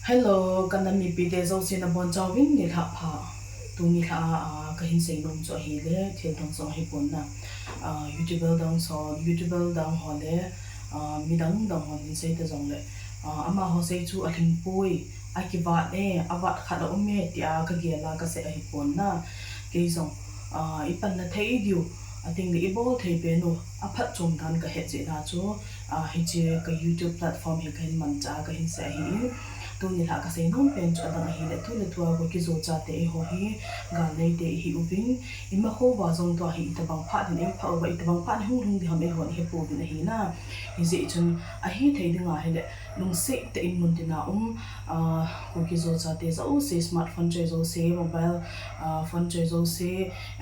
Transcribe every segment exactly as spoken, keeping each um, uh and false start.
Hello, ka nam mipite jouse nabonchauvin nilhah pha. Tuni lha a, a, kahin seinom chu ahile, thil dang jong ahipon na. A, YouTuber dang son, YouTuber dang ho le, a, midang dang hon hin sei ta jongle, a, amaho sei chu alhingpoi, akivat e, avat khat a um e, tia kagel a kasei ahipon na. Kei jong, a, ipanna thei diu, ating le ibol thei pen u, aphatchom dan kahet jeh na chu, a, hiche ka YouTube platform hi kahin manchah a kahin sei ahin. Tuni lha kaseinom pen chu adang ahile, tu le tua Kuki-Zo chate eiho hi, galneite ihi uvin, imakhouva jong tua hi itobang phat in eiphah uva, itobang phat in hung lhung ding ham eihon ihepouvin ahi na. Hijeh chun ahithei dinga hile, lungset tah in muntina um, a, Kuki-Zo chate jouse, smartphone choi jouse, mobile, a, phone choi jouse,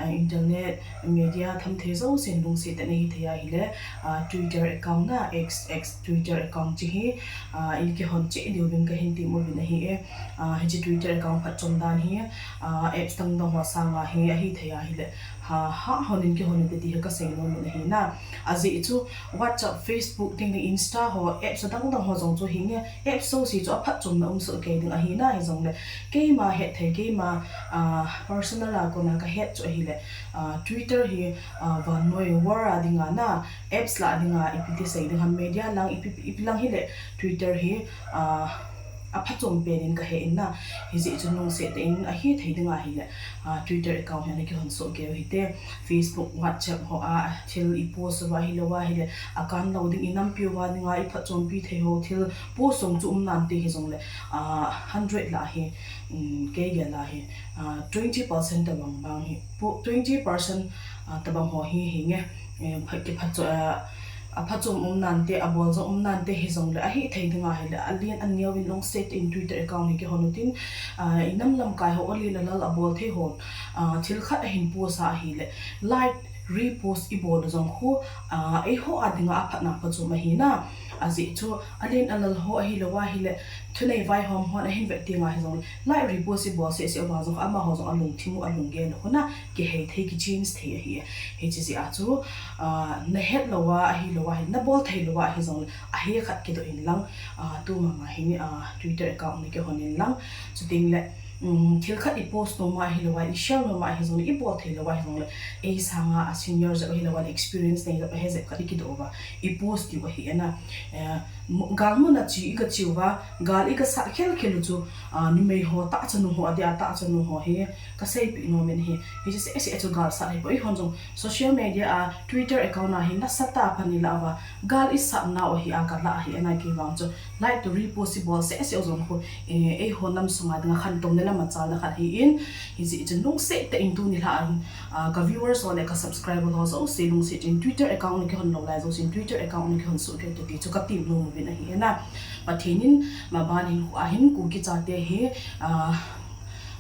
a, internet, media tham thei jousen lungset tah in ahithei ahile, a, Twitter account na, X, X, Twitter account chu hi, a, in kihon cheh diuvin kahin temuvin ahi e. A, hiche Twitter account phatchom dan hi, a, apps dang dang ho sanga hi ahithei ahile, ha, ha, hon in kihon ute ti hi kaseinom in ahi na. Ajeh chu WhatsApp, Facebook, ting le Insta ho, apps adang dang ho jong chu hinge, apps jouse chu aphatchomna um soh kei ding ahi na, hijongle keima hetthei, keima, a, personal a kona kahet chu ahile, a, Twitter hi, a, vannoi world a dinga na, apps lah dinga ipi ti sei ding ham, media lang ipi, ipi lang hile Twitter hi, a, aphatchom pen in kahe in na. Hijeh chun lungset tah in ahithei dinga hile, a, Twitter account hi ana kihon soh keiu hite. Facebook, WhatsApp ho a thil ipost uva ahilou ahile, akan lou ding, inampiu va dinga iphatchompi thei ho thil post jong chu um nante hijongle, a, hundred lah hi, um, kei gel a hi, a, twenty percent tobang bang hi, po-, twenty percent, a, tobang ho hi hinge, eh, phat, kiphatcho-, a, aphatchom um nante, abol jong um nante hijongle, ahithei dinga hile, alen aneo in lungset in Twitter account hi kihon utin, a, inam lamkai ho, alen alal abol thei ho, a, thil khat ahin post a ahile, like, repost ibol u jong khu, a, eiho a dinga aphatna phachom ahi na. Ajeh chu alen alal ho ahilou ahile, thunei vaihom hon ahin vet tenga hijongle, like, repost ibol seh seh uva jong amaho jong alungthim u, alunggel u khu na, kihei thei, kichange thei ahi. Hiche jeh a chu, a, nahet louva ahilou ahile, nabol thei louva ahijongle, ahe khat kidoh in lang, a, tu mama hi, a, Twitter account nakihon in lang. Chuteng le, um, thil khat ipost nom a ahilou a, ishare nom a ahijongle, ibol thei lou ahijongle, ei sanga a senior jep ahilou a, experience nei jep ahi jep khat ikidoh uva, ipost diu ahi na. Eh, mu-, gal mun a che, iga che uva, gal iga sat khel khel u chu, a, numei ho, tahchanu ho, adia tahchanu ho hi kaseipeh nom in ahi. Hiche seh seh chu gal sat ahipoi, eihon jong social media a, Twitter account a hi nasatah a pan ilah uva, gal isat nau ahi a kalah ahi na, kei vang chu like toh repost ibol seh seh u jong khu, eh, eiho nam sunga dinga khantouna le machalna khat ahin, hijeh chun lungset tah in tuni lha a, a, ka viewers ho le ka subscriber ho jouse lungset in Twitter account nakihon lou lai jousen Twitter account nakihon soh keiu hite ti chu katem nom uvin ahi na. Pathen in maban hinkho a hin Kuki chate hi, a,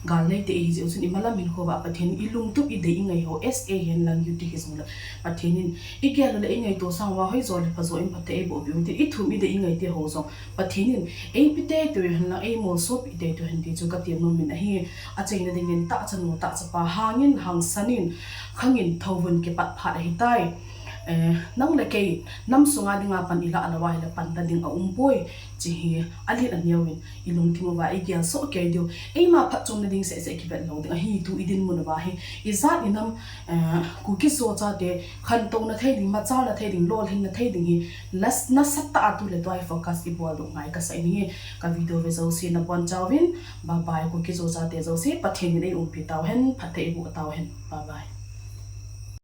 galneite ihi jeh u chun imalam hinkho uva Pathen in ilungtup, idei, ingai ho S A hen lang U T hijongle, Pathen in igel u le ingaito sang uva hoijo le phajo in phatthei eiboh peh u hitin, ithum idei ingai te ho jong Pathen in eipe teitei u hen lang, eimolsopeh teitei u hen ti chu katem nom in ahi. Achaina dingin tahchanu tahchapa hangin hangsan in, khangin thouvun kipat phat ahitai. Eh, nang le kei nam sunga dinga pan ilah lou ahile pan ta ding aumpoi. Hiche hi alen aneo in ilungthim uva igel soh kei diu, eima phatchomna ding seh seh kivet lou ding ahi, tu idinmun uva hi. Ijat inam, eh, Kuki-Zo chate khantouna thei ding, machalna thei ding, lolhinna thei ding hi nas-, nasatah a tu le tua hi focus ibol diu ngai kasah in ahi. Ka video ve jouse nabonchauvin, bye bye. Kuki-Zo chate jouse Pathen in eiumpi tauhen, phatthei eiboh tauhen. Bye bye.